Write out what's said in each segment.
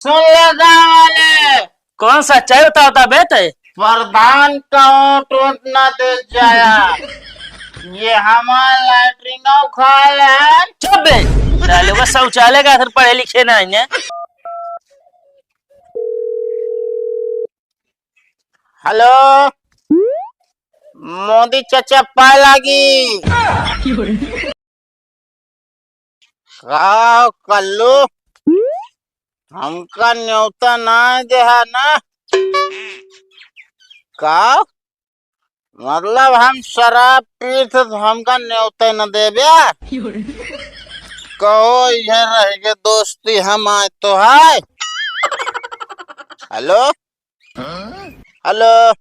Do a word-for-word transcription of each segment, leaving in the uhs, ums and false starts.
सुन ले गाँव वाले। कौन सा चाय होता होता बे ते? प्रधान का ओट ओट ना दे जाया। ये हमार लैट्रिन उखाड़ है। चुप बे। साले वो शौचालय का आखिर पढ़े लिखे ना है। हेलो, मोदी चाचा पाए लागी। का कल्लू, हमका न्योता ना देहा ना? का मतलब, हम शराब पीत तो हमका न्योता न देबे? कहो, ये रह के दोस्ती हम आए तो है। हेलो, हेलो,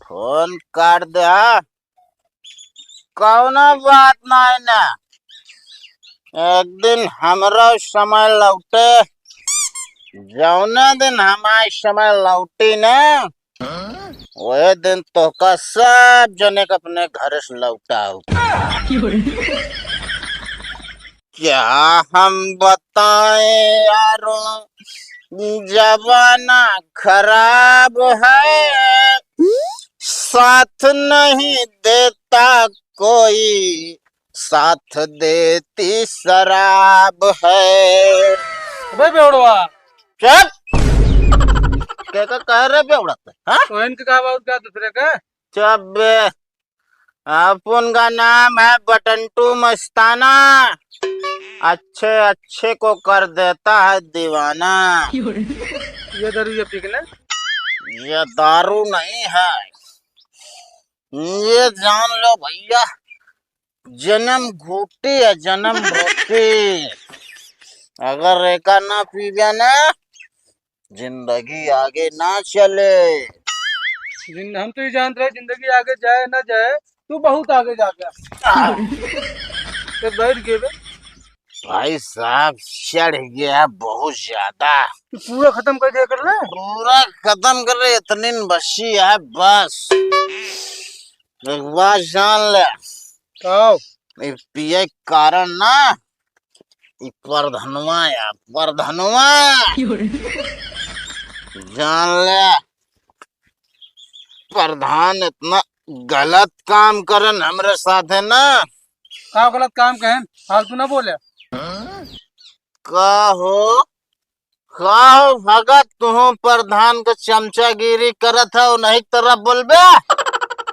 फोन काट दे, हाँ। कौनो बात नहीं ना, एक दिन हमरो समय लौटे, जौने दिन हमार समय लौटी ना, वही दिन तोहका सब जने के अपने घर से लौटाऊ। क्या हम बताएं यारों, जमाना खराब है, साथ नहीं देता कोई, साथ देती शराब है। अबे बेवड़वा। चुप। के का कह रहे बेवड़ा ते, हाँ? तो इनके का बात का दूसरे का? चुप बे। अपन का नाम है बटंटू मस्ताना, अच्छे अच्छे को कर देता है दीवाना। ये दारू ये पी के ना? ये दारू नहीं है, ये जान लो भैया, जन्म घूटी है, जन्म घूटी। अगर एका ना पीबे ना, जिंदगी आगे ना चले। जिन-, हम तो ये जानत रहे जिंदगी आगे जाए ना जाए, तू बहुत आगे जा गया। हाँ। तो बैठ गए बे। भाई साहब, चढ़ गया बहुत ज्यादा। तू पूरा खत्म कर दिया कर ले। पूरा खत्म कर ले, इतनी न बची है बस। एक बात जान ले। का? ये पिए के कारण ना, ई परधनवा या परधनवा। जान ले, प्रधान इतना गलत काम करन हमरे साथे ना। का गलत काम कहन? फालतू ना बोले। का हो, का हो भगत, तुहूँ प्रधान के चमचागिरी करत हो, नहीं तरफ बोलबे?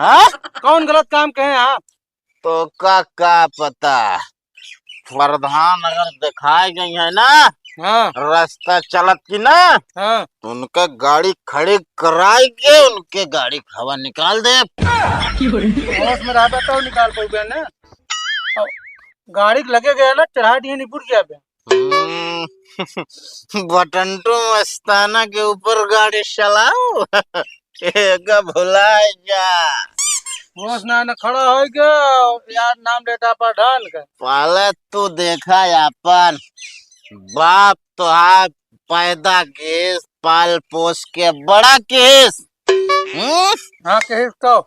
हाँ? कौन गलत काम कहे आप? तो का, का पता, प्रधान अगर दिखाए गई है ना, हाँ। रास्ता चलत की ना, हाँ। तो उनका गाड़ी खड़ी कराई के उनके गाड़ी के हवा निकाल दे। होश में रहबे तो निकाल पउबे ना। गाड़ी के लगे गया ना, चढ़ा दिए निपुट गया बे। हम्म, बटंटू मस्ताना के ऊपर गाड़ी चलाओ। एका भुलाए जा। होश ना, ना खड़ा होई के यार नाम लेता प्रधान का। पहले तू देखा अपन बाप तोहार पैदा किस, पाल पोस के बड़ा किस। हम्म? हाँ, किस तो?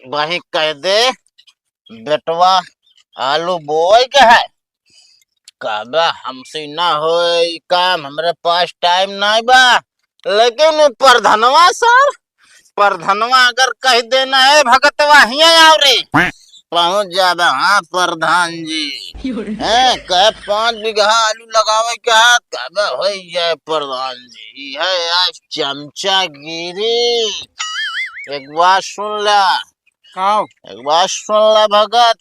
वही कह दे, बेटवा आलू बोए के है। कहबे हमसे ना होए ई काम, हमरे पास टाइम नाई बा। लेकिन उ प्रधनवा सर, प्रधनवा अगर कह देना है भगतवा हियाँ आओ रे, पहुँच जाबे। हाँ प्रधान जी, हैं, कहे पाँच बीघा आलू लगावे के है, कहबे हो जाए प्रधान जी, ई है आज चमचागिरी। एक बात सुन ला, काव? एक बात सुन ला भगत,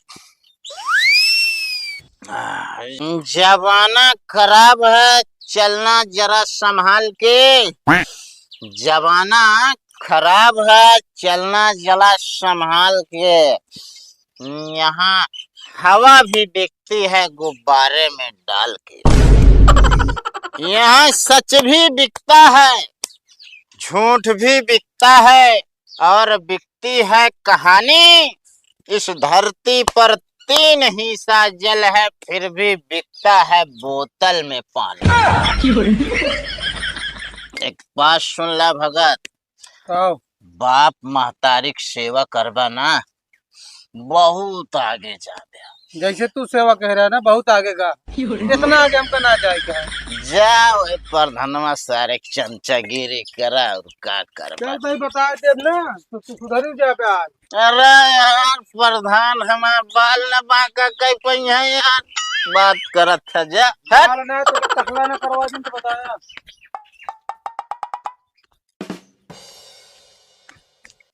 जमाना खराब है, चलना जरा संभाल के। जमाना खराब है, चलना जरा संभाल के। यहाँ हवा भी बिकती है गुब्बारे में डाल के। यहाँ सच भी बिकता है, झूठ भी बिकता है और बिकती है कहानी। इस धरती पर तीन हिस्सा जल है, फिर भी बिकता है बोतल में पानी। एक बात सुन ला भगत, आओ। बाप महतारी के सेवा करबा ना, बहुत आगे जाबे। जैसे तू सेवा कह रहा है ना, बहुत आगे का। इतना आगे हमका ना जाए का है। जाओ, ए प्रधानवा सारे चमचागिरी करा, और का करबा? चल भाई, बता देब ना, तो तू सुधरी जाबे आज। अरे यार, प्रधान हमार बाल न बांका कई पइहैं यार, बात करत है जा। हट। बाल ना तो टकला ना करवा दिन तो बताया।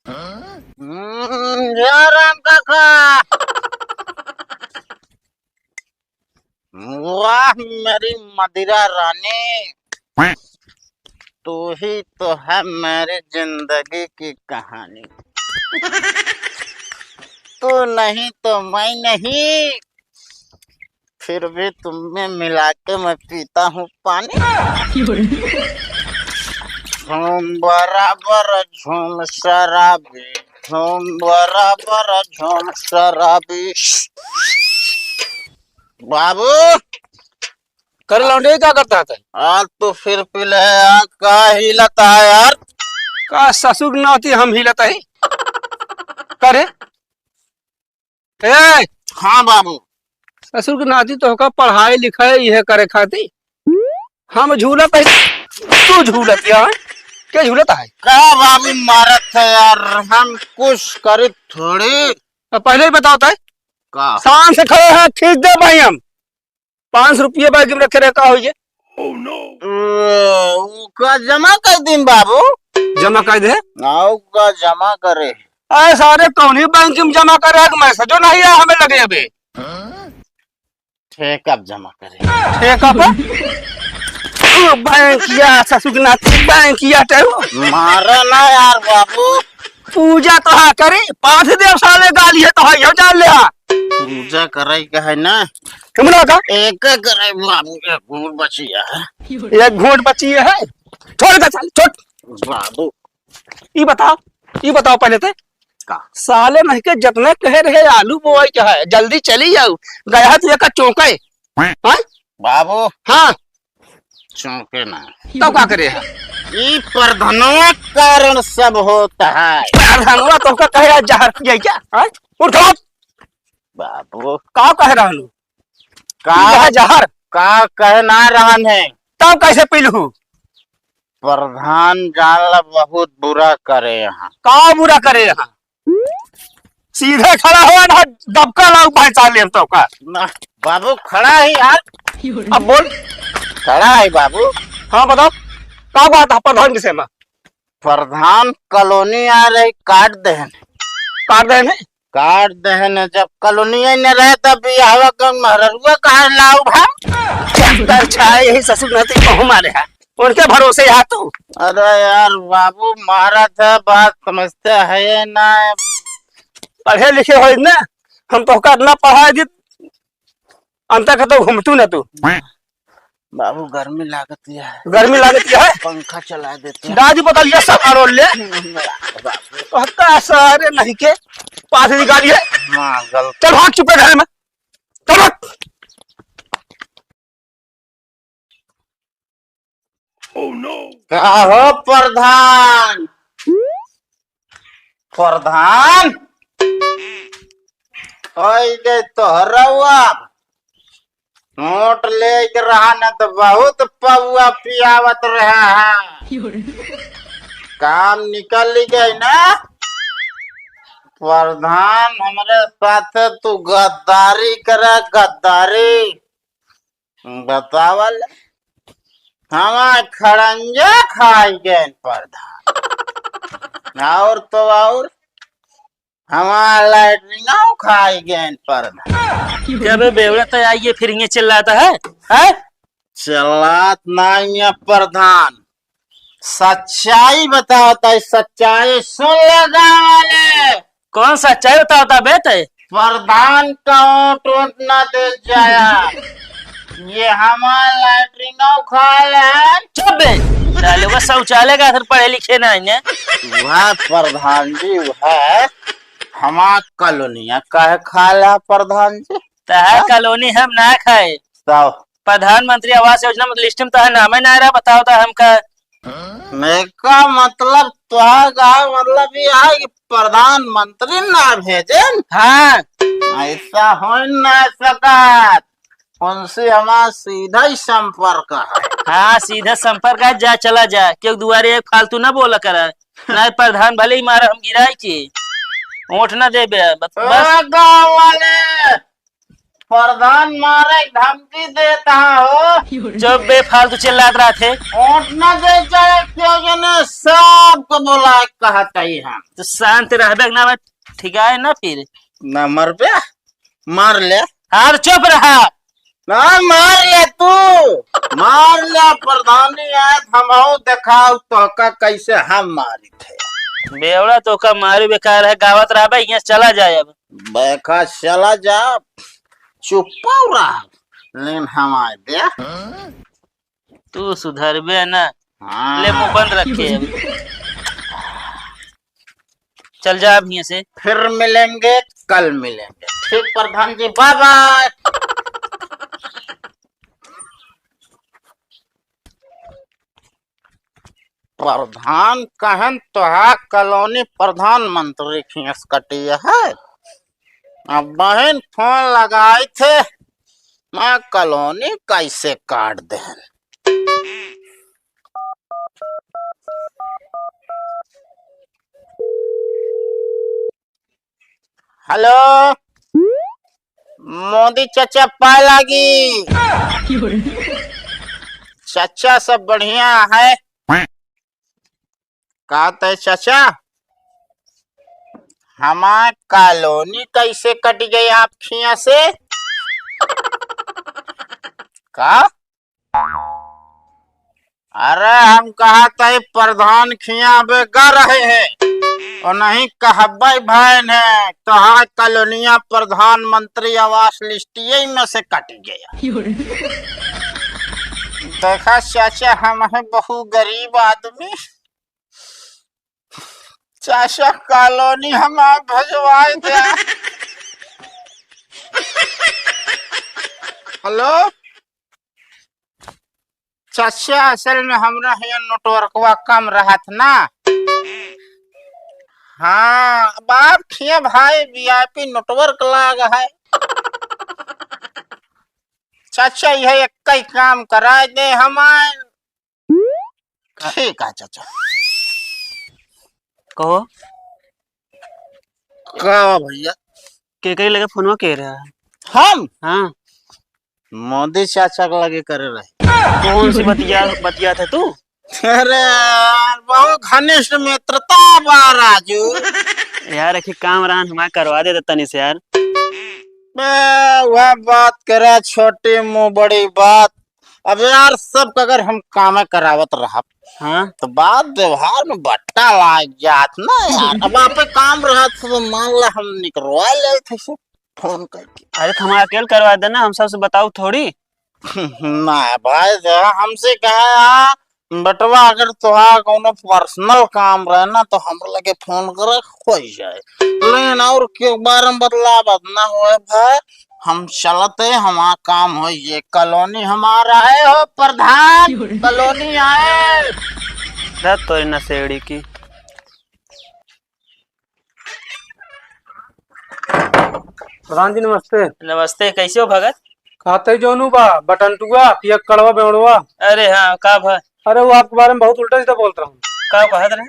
हम्म, जय राम काका। वाह मेरी मदिरा रानी, तू ही तो है मेरी जिंदगी की कहानी। तू नहीं तो मैं नहीं, फिर भी तुम में मिला के मैं पीता हूँ पानी। झूम बराबर झूम शराबी, झूम बराबर झूम शराबी। बाबू। कर लौंडे, का करता है तै? आज तो फिर पी ले यार, का हिलता है यार? का ससुर नाती हम हिलत है? करे? ए! हाँ बाबू। ससुर के नाती तोहका पढ़ाई लिखाई इहे करे खातिर। हम झूलत है, तू झूलत यार। के झूलत है? का बाबू मारत है यार, हम कुछ करी थोड़ी। अब पहले ही बताओ तै। का? शान से खड़े हैं, खींच दे भाई हम। पाँच सौ रुपये बैग में रखे रहे, का होइए? ओ, ओका जमा कर दिन बाबू। जमा कर दे। हाँ, ओका जमा करे। अरे सारे कौनी बैंक में जमा करे, एक मैसेजो नहीं आया हमें लगे अबे। ठेका पे जमा करे। ठेका पे? ओ, बैंकिया, ससुर के नाती, बैंकिया टाइप। मारा ना यार बाबू। पूजा तो हाँ करी, पाँच देव साले गाली है तो हाँ, यो जान ले हाँ। पूजा करे का है ना? हमरा का? एक करे बाबू, एक घूंट बची है। एक घूंट बची है? छोड़ दे साले, छोड़। बाबू। ई बताओ, ई बताओ पहले ते। का? साले नहीं के जितने कहे रहे आलू बोआई के है, जल्दी चली जाऊ। गया तू एक चौंके। हाँ? बाबू। हाँ। चौंके ना। तब का करे है? ई प्रधानवा के कारण सब होता है। प्रधानवा तोहका कहे आज जहर पिए क्या? हाँ? उठ खड़ा। बाबू। का कहे रहलू? का? पी रहा जहर। का कहे ना रहन है? तब कैसे पी लू? प्रधान जान ला बहुत बुरा करे यहाँ। का बुरा करे यहाँ? सीधे खड़ा हो ना, दबका लाऊ भाई साले हम तो का। ना, बाबू खड़ा है यार। अब बोल। खड़ा है बाबू। हाँ बताओ, का बात है प्रधान विषय में? प्रधान कॉलोनी आ रही, काट देहन। काट देहन? काट देहन, जब कॉलोनी ही न रहे तब बियाहवा का महररुआ कहाँ लाऊ भा? चक्कर छाए यही ससुर नाती को हमारे यहाँ। उनके भरोसे यहाँ तू। अरे यार बाबू, महाराज है, बात समझते है ना। पढ़े लिखे हो ना, हम तोहका इतना पढ़ा दी, अंत खतम घूमतू ना तू। बाबू, गर्मी लागत है। गर्मी लागत है? पंखा चला देते हैं। दादी बदल ये सब अड़ोल ले। बाबू। कहता सारे नहीं के पास ही गाड़ी है। हाँ, गलत। चल भाग चुपे घर में। चल भाग। का हो प्रधान? प्रधान, ओए दे तोहरवा। नोट लेके रहा न तो बहुत पौआ पियावत रहा है। काम निकल गई ना। प्रधान, हमरे साथे तू गद्दारी करे, गद्दारी। बतावल, हमार खड़ंजा खाई गए प्रधान। और तो और, हमार लैट्रिन खाई गए प्रधान। क्या बे बेवड़ा तो आई, ये फिर ये चिल्लाता है, हैं? चिल्लात नहीं है प्रधान, सच्चाई बतावत है, सच्चाई सुन ले गाँव वाले। कौन सच्चाई बतावत है बे ते? प्रधान का वोट, वोट ना दे जाया। ये हमार लैट्रिन खा ले। चुप बे। साले वो शौचालय का आखिर पढ़े लिखे ना है। वह प्रधान जी, वह हमार कॉलोनिया काहे खा ले प्रधान जी? तहार हाँ? कॉलोनी हम ना खाए। तब? प्रधानमंत्री आवास योजना में लिस्ट में तहार नामे ना रहा, बताओ तो हमका। मैं का मतलब, तोहार का मतलब ये है कि प्रधानमंत्री ना भेजे? हाँ। ऐसा हो ना सकत। उनसे हमारा सीधा ही संपर्क है। हाँ, सीधा संपर्क है, जा, चला जा, क्यों दुआरे एक फालतू ना बोला करा। नहीं, प्रधान भले ही मारा, हम गिराए के। वोट ना देबे, बस, ए, बस। गाँव वाले, प्रधान मारे के धमकी देता हो। चुप बे, फालतू चिल्लात रहत है। वोट ना दे जाए, क्यों जने सबको बुलाए कहत ही हम। तो शांत रहबे ना, ठीक है ना फिर। ना मरबे, मार ले। अरे चुप रहा। ना, मार ले तू, मार ले। प्रधानी आए, हम आओ देखाओ तोहका कैसे हम मारी थे। बेवड़ा तोहका मारी बेकार है, गावत रहबे, यहाँ चला जाए अब। बैखा चला जा, चुप्पा रहा, लेकिन हम आए दे। तू सुधरबे ना। हाँ। ले, मुंह बंद रखे अब। चल जा अब यहाँ से। फिर मिलेंगे, कल मिलेंगे। ठीक प्रधान जी, बाय बाय। प्रधान कहन तोहा कॉलोनी प्रधानमंत्री खींच कटी है। अब बहन फोन लगाई थे, मैं कॉलोनी कैसे काट देहन। हेलो, मोदी चाचा पाए लागी। चाचा सब बढ़िया है। का तय चाचा, हमार कॉलोनी कैसे कट गई आप खिया से? का? अरे हम कहा तय प्रधान खिया बे गा रहे हैं और नहीं कहबे भैन है, तोहार कॉलोनिया प्रधानमंत्री आवास लिस्टिये में से कट गया। देखा चाचा, हम है बहु गरीब आदमी, चाचा कॉलोनी हमार भेजवाए दे। हेलो चाचा, असल में हमरा हियाँ नेटवर्कवा कम रहत ना। हाँ, अब आप खिया भाई वीआईपी नेटवर्क लाग है। चाचा, यह एक ही काम कराए दे हमार। ठीक है चाचा। कहो। का भैया? के के लगे फोनवा के रहा है? हम? हाँ। मोदी चाचा के लगे करे रहे। कौन सी बतिया, बतिया था तू? अरे यार, बहुत घनिष्ठ मित्रता बा राजू। यार, एक काम रहन हमार करवा दे तनी से यार। बे, वह बात करे छोटी मुंह बड़ी बात। अब यार, सबका अगर हम कामे करावत रहब, हाँ। तो बात व्यवहार में बट्टा लाग जात ना यार। अब आपे काम रहत तो मान ला हम निकरवा लेत है से फोन करके। अरे, तो हमारा अकेल करवा देना, हम सबसे बताओ थोड़ी। ना भाई, जरा हमसे कहा यार, बटवा, अगर तोहार कौनो पर्सनल काम रहे ना, तो हमरा लगे फोन करे, हो जाए। लेकिन और के बारे में बतलावत ना होए भाई, हम चलते, हमार काम हो, ये कॉलोनी हमारा है हो प्रधान, कॉलोनी आए। दे तोरी नशेड़ी की। प्रधान जी, नमस्ते। नमस्ते, कैसे हो भगत? कहते जोनू बा, बटंटुआ, पिया कड़वा बेवड़वा। अरे हाँ, का भा? अरे, वो आपके बारे में बहुत उल्टा सीधा बोलत रहा। का कहत रहे?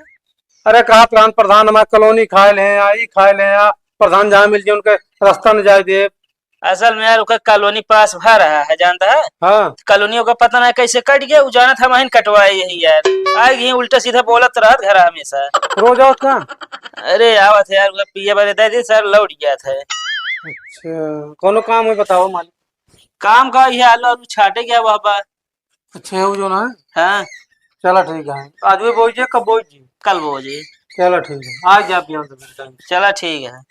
अरे, कहा प्रधान, प्रधान हमार कॉलोनी खाए ले हैं, या ई खाए ले हैं, या प्रधान जहाँ मिल जाए उनके रास्ता न जाए दे। असल में यार, ओकर कॉलोनी पास भा रहा है, जानता है? हाँ। कॉलोनी ओकर पता नहीं कैसे कट गया, उ जानत हम अहिन कटवाए यही यार। आ गई उल्टा सीधा बोलत रहत घर हमेशा। रोज आवत का? अरे आवत है यार, ओकर पिया बरे दे दे सर, लौट गया था। अच्छा, कोनो काम है बताओ मालिक। काम का ये आलू आलू छाटे गया वह बा। अच्छा, वो जो ना है? हाँ। चला ठीक है। आज भी बोई जी, कब बोई जी? कल बोई जी। चला ठीक है, आ जा आप यहाँ से फिर टाइम से। चला ठीक है।